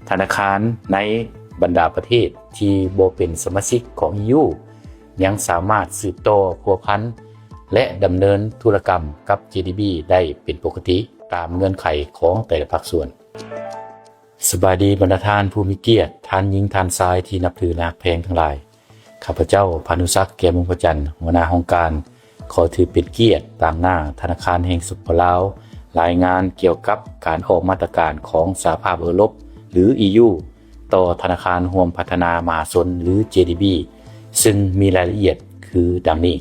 ທະນາຄານໃນບັນດາປະເທດທີ່ບໍ່ເປັນສະມາຊິກຂອງ EU ຍັງສາມາດສືບຕໍ່ພົວພັນ ແລະ ດຳເນີນທຸລະກຳກັບ JDB ໄດ້ເປັນປົກກະຕິຕາມເງື່ອນໄຂຂອງແຕ່ລະພາກສ່ວນ. ສະບາຍດີບັນດາທ່ານຜູ້ມີກຽດ, ທ່ານຍິງ, ທ່ານຊາຍທີ່ນັບຖື ແລະ ຮັກແພງທັງຫຼາຍ. ຂ້າພະເຈົ້າ ພານຸສັກ ແກ້ວມຸງພະຈັນ, ຫົວໜ້າຫ້ອງການ ຂໍຖືເປັນກຽດຕາງໜ້າທະນາຄານແຫ່ງ ສປປ ລາວ ລາຍງານກ່ຽວກັບການອອກມາດຕະການຂອງສະຫະພາບເອີຣົບ ຫຼື EU ຕໍ່ທະນາຄານຮ່ວມພັດທະນາມະຫາຊົນ ຫຼື JDB ຊຶ່ງມີລາຍລະອຽດຄືດັ່ງນີ້.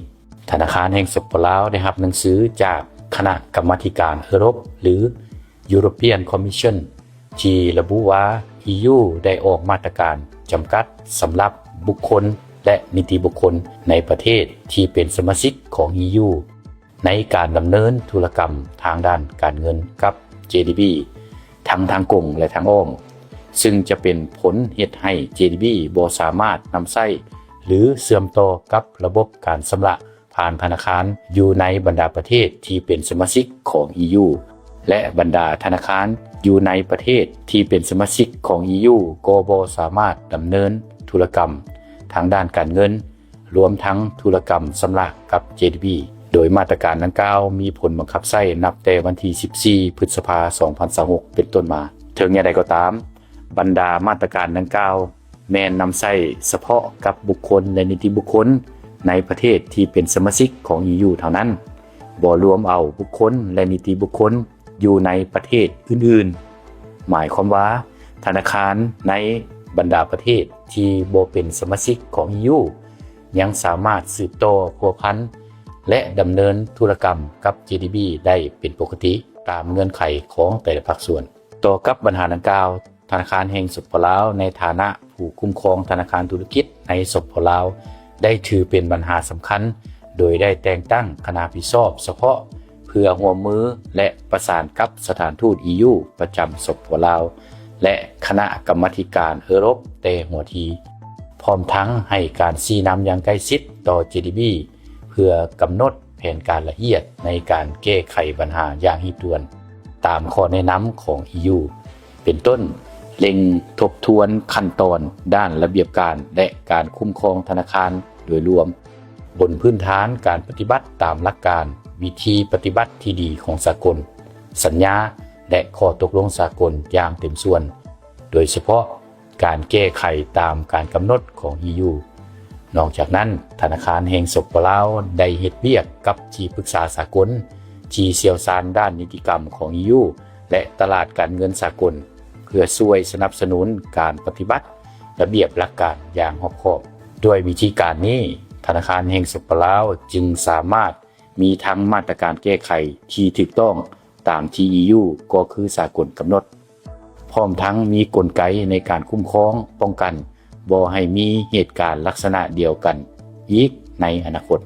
ທະນາຄານແຫ່ງ ສປປ ລາວ ໄດ້ຮັບໜັງສືຈາກຄະນະກຳມາທິການເອີຣົບ ຫຼື European Commission ທີ່ລະບຸວ່າ EU ໄດ້ອອກມາດຕະການຈຳກັດສຳລັບບຸກຄົນ ແລະ ນິຕິບຸກຄົນໃນປະເທດທີ່ເປັນສະມາຊິກຂອງ EU ໃນການດຳເນີນທຸລະກຳທາງດ້ານການເງິນກັບ JDB ທັງທາງກົງ ແລະ ທາງອ້ອມ, ຊຶ່ງຈະເປັນຜົນເຮັດໃຫ້ JDB ບໍ່ສາມາດນຳໃຊ້ ຫຼື ເຊື່ອມຕໍ່ກັບລະບົບການຊຳລະ ຜ່ານທະນາຄານຢູ່ໃນບັນດາປະເທດທີ່ເປັນສະມາຊິກຂອງ EU ແລະ ບັນດາທະນາຄານຢູ່ໃນປະເທດທີ່ເປັນສະມາຊິກຂອງ EU ກໍບໍ່ສາມາດດຳເນີນທຸລະກຳທາງດ້ານການເງິນ ລວມທັງທຸລະກຳຊຳລະກັບ JDB ໂດຍມາດຕະການດັ່ງກ່າວມີຜົນບັງຄັບໃຊ້ນັບແຕ່ວັນທີສິບສີ່ ພຶດສະພາ ສອງພັນຊາວຫົກ ເປັນຕົ້ນມາ. ເຖິງຢ່າງໃດກໍຕາມ, ບັນດາມາດຕະການດັ່ງກ່າວ ແມ່ນນຳໃຊ້ສະເພາະກັບບຸກຄົນ ແລະ ນິຕິບຸກຄົນໃນປະເທດທີ່ເປັນສະມາຊິກຂອງ EU ເທົ່ານັ້ນ, ບໍ່ລວມເອົາບຸກຄົນ ແລະ ນິຕິບຸກຄົນຢູ່ໃນປະເທດອື່ນໆ. ໝາຍຄວາມວ່າ ທະນາຄານໃນບັນດາປະເທດທີ່ບໍ່ເປັນສະມາຊິກຂອງ EU ຍັງສາມາດສືບຕໍ່ພົວພັນ ແລະ ດຳເນີນທຸລະກຳກັບ JDB ໄດ້ເປັນປົກກະຕິຕາມເງື່ອນໄຂຂອງແຕ່ລະພາກສ່ວນ. ຕໍ່ກັບບັນຫາດັ່ງກ່າວ, ທະນາຄານແຫ່ງ ສປປ ລາວ ໃນຖານະຜູ້ຄຸ້ມຄອງທະນາຄານທຸລະກິດໃນ ສປປ ລາວ ໄດ້ຖືເປັນບັນຫາສຳຄັນ ໂດຍໄດ້ແຕ່ງຕັ້ງຄະນະຮັບຜິດຊອບສະເພາະເພື່ອຮ່ວມມື ແລະ ປະສານກັບສະຖານທູດ EU ປະຈຳ ສປປ ລາວ ແລະ ຄະນະກຳມາທິການເອີຣົບແຕ່ຫົວທີ, ພ້ອມທັງໃຫ້ການຊີ້ນຳຢ່າງໃກ້ຊິດຕໍ່ JDB ເພື່ອກຳນົດ ແຜນການລະອຽດໃນການແກ້ໄຂບັນຫາຢ່າງຮີບດ່ວນຕາມຂໍ້ແນະນຳຂອງ EU ເປັນຕົ້ນ ເລັ່ງທົບທວນຂັ້ນຕອນດ້ານລະບຽບການ ແລະ ການຄຸ້ມຄອງທະນາຄານໂດຍລວມ, ບົນພື້ນຖານການປະຕິບັດຕາມຫຼັກການວິທີປະຕິບັດທີ່ດີຂອງສາກົນ, ສັນຍາ ແລະ ຂໍ້ຕົກລົງສາກົນຢ່າງເຕັມສ່ວນ, ໂດຍສະເພາະ ການແກ້ໄຂຕາມການກຳນົດຂອງ EU. ນອກຈາກນັ້ນ, ທະນາຄານແຫ່ງ ສປປ ລາວ ໄດ້ເຮັດວຽກກັບທີ່ປຶກສາສາກົນທີ່ຊ່ຽວຊານດ້ານນິຕິກຳຂອງ EU ແລະ ຕະຫຼາດການເງິນສາກົນ ເພື່ອຊ່ວຍສະໜັບສະໜູນການປະຕິບັດລະບຽບຫຼັກການຢ່າງຮອບຄອບ. ດ້ວຍວິທີການນີ້, ທະນາຄານແຫ່ງ ສປປ ລາວ ຈຶ່ງສາມາດມີທັງມາດຕະການແກ້ໄຂທີ່ຖືກຕ້ອງ ຕາມທີ່ EU ກໍຄືສາກົນກຳນົດ, ພ້ອມທັງມີກົນໄກໃນການຄຸ້ມຄອງປ້ອງກັນບໍ່ໃຫ້ມີເຫດການລັກສະນະດຽວກັນອີກໃນອະນາຄົດ.